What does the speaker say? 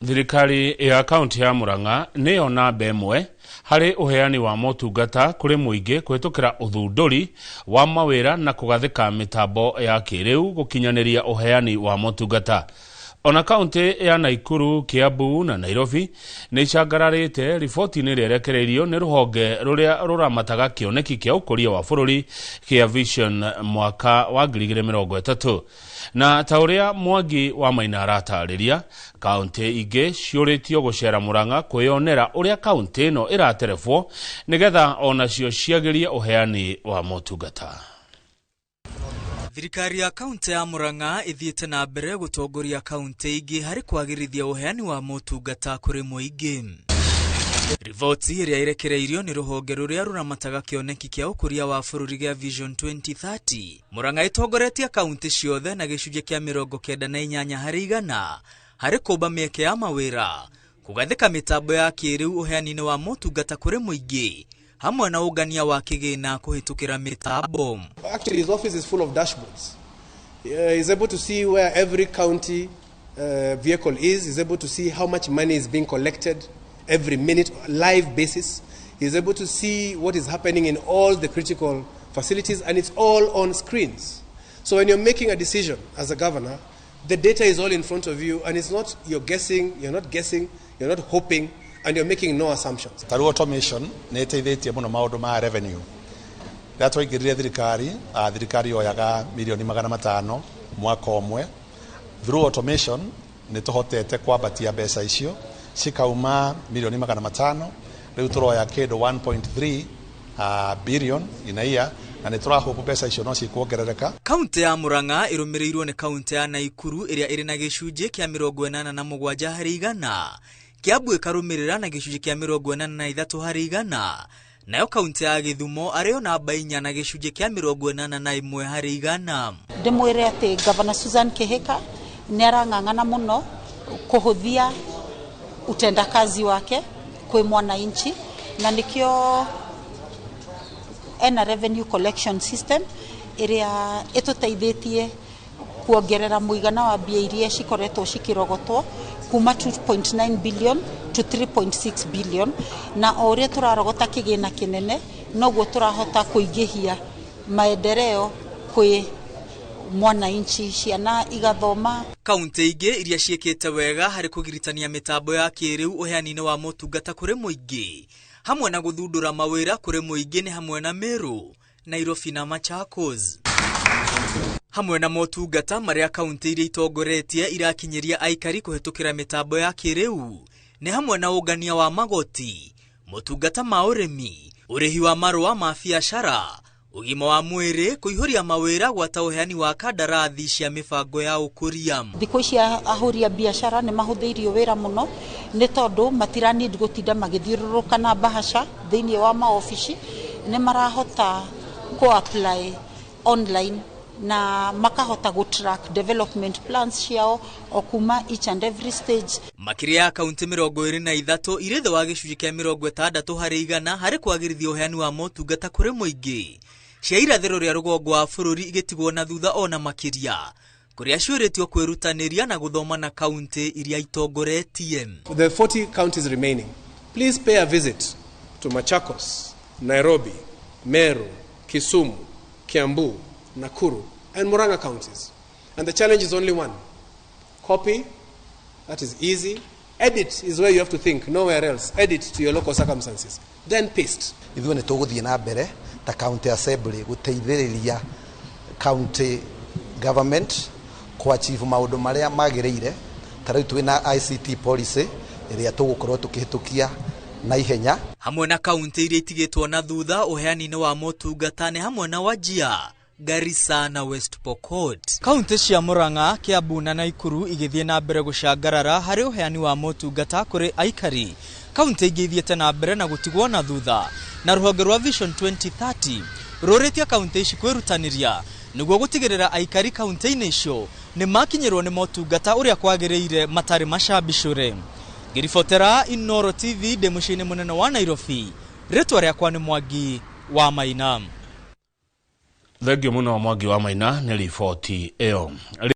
Thirikari ya kaunti ya Murang'a nĩyo namba ĩmwe harĩ ũheani wa motungata kũrĩ mũingĩ kũhĩtũkĩra ũthundũri wa mawĩra na kũgathĩka mĩtambo ya kĩrĩu gũkinyanĩria ũheani wa motungata. Ona kaunti ya Naikuru, Kiambu na Nairobi nĩ icangararĩte riboti-inĩ ĩrĩa ĩrekereirio nĩ rũhonge rũrĩa rũramataga kĩoneki kĩa ũkũria wa bũrũri kĩa Vision mwaka wa 2030. Na ta ũrĩa Mwangi wa Maina aratarĩria, kaunti ingĩ ciũrĩtio gũcera Murang'a kwĩyonera ũrĩa kaunti ĩno ĩraterebwo nĩgetha onacio ciagĩrie ũheani wa motungata. Thirikari ya kaunti ya Murang'a ĩthiĩte na mbere gũtongoria kaunti ingĩ harĩ kwagĩrithia ũheani wa motungata kũrĩ mũingĩ. Riboti ĩrĩa ĩrekereirio nĩ rũhonge rũrĩa rũramataga kĩoneki kĩa ũkũria wa bũrũri gĩa Vision 2030, Murang'a ĩtongoretie kaunti ciothe na gĩcunjĩ kĩa 98% harĩ kũmba mĩeke ya mawĩra, kũgathĩka mĩtambo ya kĩrĩu ũheani-inĩ wa motungata kũrĩ mũingĩ, hamwe na ũngania wa kĩgĩna kũhĩtũkĩra mĩtambo. Actually, his office is full of dashboards. He's able to see where every county vehicle is. He's able to see how much money is being collected every minute, live basis. He's able to see what is happening in all the critical facilities, and it's all on screens. So when you're making a decision as a governor, the data is all in front of you, and it's not you're guessing, you're not guessing, you're not hoping, and you're making no assumptions. Ta rĩu automation nĩ ĩteithĩtie mũno maũndũ ma revenue. Rĩrĩa twaingĩrire thirikari, thirikari yoyaga mirioni 500 mwaka ũmwe. Through automation nĩ tũhotete kwambatia mbeca icio cikauma mirioni 500, rĩu tũroya kĩndũ 1.3 billion in a year, na nĩ tũrahope mbeca icio no cikuongerereka. Kaunti ya Murang'a ĩrũmĩrĩirwo nĩ kaunti ya Naikuru ĩrĩa ĩrĩ na gĩcunjĩ kĩa 87%, Kiambu ĩkarũmĩrĩra na gĩcunjĩ kĩa 83%, nayo kaunti ya Gĩthumo arĩyo namba 4 na gĩcunjĩ kĩa 81%. Ndĩmwĩre atĩ Governor Susan Kihika nĩ arang'ang'ana mũno kũhũthia utendakazi wake kwĩ mwananchi, na nĩkĩo ena revenue collection system ĩrĩa ĩtũteithĩtie kuongerera mũigana wa mbia iria cikoretwo cikĩrogotwo kuma 2.9 billion to 3.6 billion, na o ũrĩa tũrarogota kĩgĩna kĩnene noguo tũrahota kũingĩhia maendeleo kwĩ mwananchi, ciana igathoma. Kaunti ingĩ iria ciĩkĩte wega harĩ kũgiritania mĩtambo ya kĩrĩu ũheani-inĩ wa motungata kũrĩ mũingĩ hamwe na gũthundũra mawĩra kũrĩ mũingĩ nĩ hamwe na Meru, Nairobi na Machakos. Hamwe na motungata marĩa kaunti iria itongoretie irakinyĩria aikari kũhĩtũkĩra mĩtambo ya kĩrĩu nĩ hamwe na ũngania wa magoti, motungata ma ũrĩmi, ũrĩhi wa marũa ma biacara, ũgima wa mwĩrĩ, kũihũria mawĩra gwata ũheani wa kandarathi cia mĩbango ya ũkũria. Thikũ ici ahũri a biacara nĩ mahũthĩirio wĩra mũno nĩ tondũ matira need gũtinda magĩthiũrũrũka na bahasha thĩinĩ wa maobici, nĩ marahota kũ apply online na makahota gũ track development plans ciao o kuma each and every stage. Makĩria ya kaunti 23 irĩ thĩ wa gĩcunjĩ kĩa 60% harĩ kwagĩrithia ũheani wa motungata kũrĩ mũingĩ, cia irathĩro rĩa rũgongo wa bũrũri igĩtigwo na thutha ona makĩria kũrĩa ciũrĩtio kwĩrutanĩria na gũthoma na kaunti iria itongoretie. For the 40 counties remaining, please pay a visit to Machakos, Nairobi, Meru, Kisumu, Kiambu, Nakuru, and Murang'a counties. And the challenge is only one. Copy, that is easy. Edit is where you have to think, nowhere else. Edit to your local circumstances. Then paste. Ithuĩ nĩ tũgũthiĩ na mbere ta county assembly gũteithĩrĩria county government kũ-achieve maũndũ marĩa magĩrĩire. Ta rĩu twĩna ICT policy ĩrĩa tũgũkorwo tũkĩhĩtũkia na ihenya. Hamwe na kaunti iria itigĩtwo na thutha ũheani-inĩ wa motungata nĩ hamwe na Wajir, Garissa na West Pokot. Kaunti cia Murang'a, Kiambu na Naikuru igĩthiĩ na mbere gũcangarara harĩ ũheani wa motungata kũrĩ aikari. Kaunti ingĩ ithiĩte na mbere na gũtigwo na thutha, na rũhonge rwa Vision 2030 rũrĩtie kaunti ici kwĩrutanĩria nĩguo gũtigĩrĩra aikari kaunti-inĩ icio nĩ makinyĩrwo nĩ motungata ũrĩa kwagĩrĩire matarĩ macambicũre. Ngĩribotera Inooro TV ndĩ mũciĩ-inĩ mũnene wa Nairobi, rĩtwa rĩakwa nĩ Mwangi wa Maina. Thengio mũno Mwangi wa Maina nĩ riboti ĩyo.